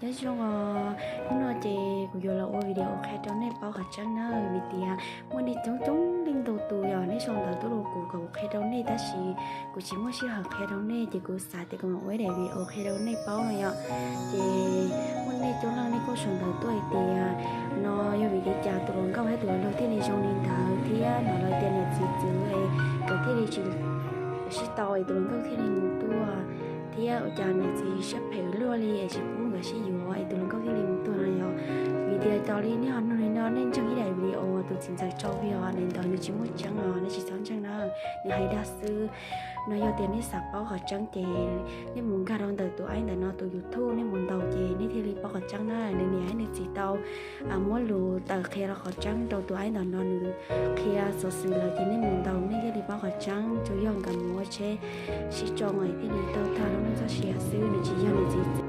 Nyob zoo os, hnub no ces kuv yuav los ua video qhia rau nej paub qhov tseeb na, vim tias muaj nej coob coob leej ntau tus yog nej sau ntawv tuaj rau kuv kom kuv qhia rau nej, tab sis kuv tsis muaj sij hawm qhia rau nej, ces kuv xav tias kuv mam ua ib daim video qhia rau nej paub no yom. Ces muaj nej coob leej nej kuj sau ntawv tuaj hais tias no yog vim li cas tus hluas nkauj thiab tus hluas nraug thiaj li zoo li ntawd, thiab no lawv tias niam txiv txwv es nkawd thiaj li tsis sib tau es tus hluas nkauj thiaj li mus tuaj, thiab ua cas niam txiv siab phem luaj li es tsis pub nkawd sib yuav es tus hluas nkauj thiaj li mus tuaj no yom. Vim tias tas li nej ho nug li no, nej ntseeg ib daim video tus txiv ntxawm tso vim os, daim ntawd nws tsis muaj tseeb os, nej tsis txhob ntseeg na, nws hais dag xwb. No yog tias nej xav paub qhov tseeb ces nej mus nkag rau ntawm tus aib ntawm no tus YouTube, nej mus ntaus ces nej thiaj li paub qhov tseeb na. Nws niam nws txiv tau muab lus tawm qhia rau qhov tseeb rau tus aib ntawm no, nws qhia xov xwm lawm ces nej mus ntaus nej thiaj li paub qhov tseeb. Tsuas yog nkawd mus ua tsheb sib tso mas thiaj li tau tag lub neej txoj sia xwb, nws tsis yog nws txiv txwv.